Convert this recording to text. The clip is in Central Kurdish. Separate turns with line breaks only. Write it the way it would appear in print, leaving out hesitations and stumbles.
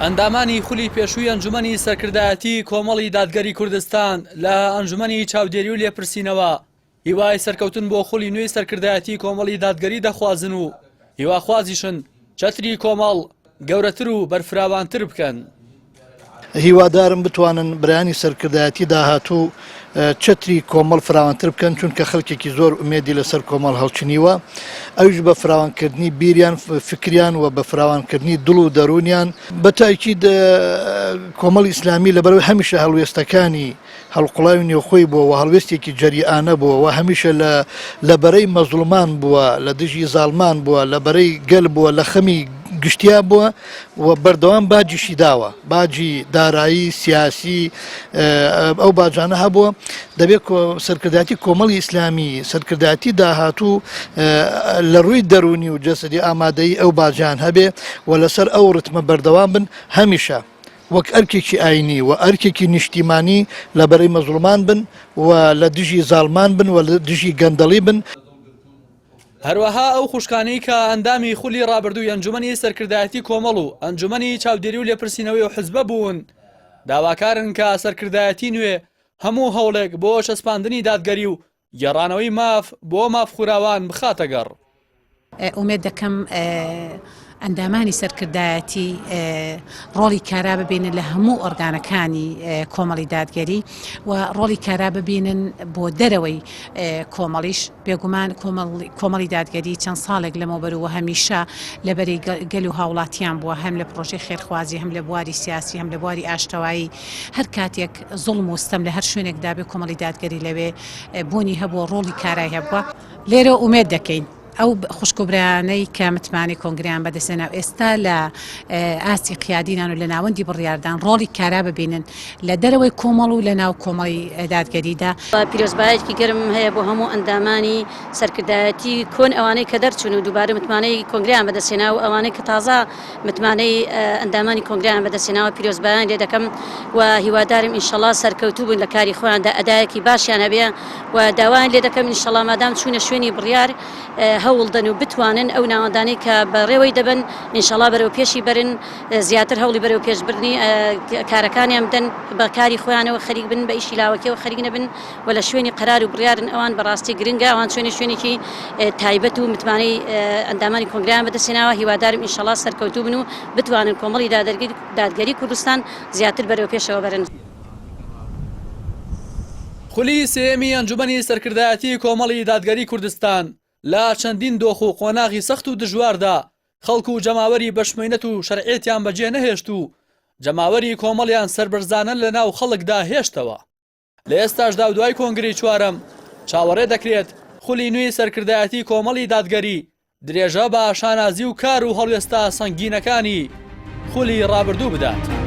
ئەندامانی خولی پێشووی ئەنجومەنی سەرکردایەتی کۆمەڵی دادگەری کوردستان لە ئەنجومەنی چاودێری و لێپرسینەوە هیوای سەرکەوتن بۆ خولی نوێی سەرکردایەتی کۆمەڵی دادگەری دەخوازن و هیواخوازیشن چەتری کۆمەڵ گەورەتر و بەرفراوانتر بکەن.
هیوادارم بتوانن برایانی سەرکردایەتی داهاتوو چەتری کۆمەڵ فراوانتر بکەن، چونکە خەلکێکی زۆر ئومێدی لەسەر کۆمەڵ هەڵچنیوە، ئەویش بە فراوانکردنی بیریان، فکریان و بە فراوانکردنی دڵ و دەروونیان، بە تاکید کۆمەڵی ئیسلامی لەبەرئەوەی هەمیشە هەڵوێستەکانی هەڵقوڵاوی نێوخۆی بووە و هەڵوێستێکی جەریئانە بووە و هەمیشە لە لە بەرەی مەزڵومان بووە، لە دژی زاڵمان بووە، لە بەرەی گەل بووە، لە خەمی گشتیا بووە و بەردەوام باجیشی داوە، باجی دارایی، سیاسی، ئەو باجانە هەبووە. دەبێت سەرکردایەتی کۆمەڵی ئیسلامی، سەرکردایەتی داهاتوو لە ڕووی دەروونی و جەسەدی ئامادەیی ئەو باجان هەبێ و لەسەر ئەو ڕتمە بەردەوام بن هەمیشە. وەک ئەرکێکی ئاینی و ئەرکێکی نیشتیمانی لە بەرەی مەزڵومان بن و لە دژی زاڵمان بن و لە دژی گەندەڵی بن.
هەروەها ئەو خوشکانەی کە ئەندامی خولی ڕابردووی ئەنجومەنی سەرکردایەتی کۆمەڵ و ئەنجومەنی چاودێری و لێپرسینەوەی ئەو حزبە بوون، داواکارن کە سەرکردایەتی نوێ هەموو هەوڵێک بۆ چەسپاندنی دادگەری و گێڕانەوەی ماف بۆ مافخوراوان بخاتە گەڕ.
ئومێد دەکەم ئەندامانی سەرکردایەتی ڕۆڵی کارا ببینن لە هەموو ئۆرگانەکانی کۆمەڵی دادگەری و ڕۆڵی کارا ببینن بۆ دەرەوەی کۆمەڵیش بێگومان کۆمەڵی دادگەری چەند ساڵێک لەمەوبەر و هەمیشە لە بەرەی گەل و هاوڵاتیان بووە هەم لە پرۆژەی خێرخوازی هەم لە بواری سیاسی هەم لە بواری ئاشتەوایی هەر کاتێک زوڵم و ستەم لە هەر شوێنێکدا بێ کۆمەڵی دادگەری لەوێ بوونی هەبووە ڕۆڵی کارای هەبووە. لێرەوە ئومێد دەکەین ئەو خوشک و برایانەی کە متمانەی کۆنگرەیان بەدەستهێنا و ئێستا لە ئاستی قیادینان و لە ناوەندی بڕیاردان ڕۆڵی کارا ببینن لە دەرەوەی کۆمەڵ و لە ناو کۆمەڵی دادگەریدا.
پیرۆزبایەکی گەرمم هەیە بۆ هەموو ئەندامانی سەرکردایەتی کۆن ئەوانەی کە دەرچوون و دووبارە متمانەی کۆنگرەیان بەدەستهێنا و ئەوانەی کە تازە متمانەی ئەندامانی کۆنگرەیان بەدەستهێناوە پیرۆزبایان لێ دەکەم و هیوادارم ئینشەڵا سەرکەوتوو بن لە کاری خۆیاندا ئەدایەکی باشیان هەبێ و داوایان لێ دەکەم ئینشەڵا مادام چوونە شوێنی بڕیار هەوڵ دەن و بتوانن ئەو ناوەندانەی کە بەڕێوەی دەبەن ئینشەڵا بەرەو پێشی بەرن زیاتر هەوڵی بەرەو پێشبردنی کارەکانیان بدەن بە کاری خۆیانەوە خەریک بن بە ئیشی لاوەکیەوە خەریک نەبن و لە شوێنی قەرار و بڕیارن ئەوان بەڕاستی گرنگە ئەوان چوێنە شوێنێکی تایبەت و متمانەی ئەندامانی کۆنگرەیان بەدەستهێناوە هیوادارم ئینشەڵا سەرکەوتوو بن و بتوانن کۆمەڵی دادگەری کوردستان زیاتر بەرەو پێشەوە بەرن.
خولی سێیەمی ئەنجومەنی سەرکردایەتی کۆمەڵی دادگەری کوردستان لە چەندین دۆخ و قۆناغی سەخت و دژواردا خەڵک و جەماوەری بەشمەینەت و شەرعیەتیان بەجێ نەهێشت و جەماوەری کۆمەڵیان سەربەرزانە لەناو خەڵکدا هێشتەوە. لە ئێستاشدا و دوای کۆنگرەی چوارەم، چاوەڕێ دەکرێت خولی نوێی سەرکردایەتی کۆمەڵی دادگەری درێژە بە شانازی و کار و هەڵوێستە سەنگینەکانی خولی ڕابردوو بدات.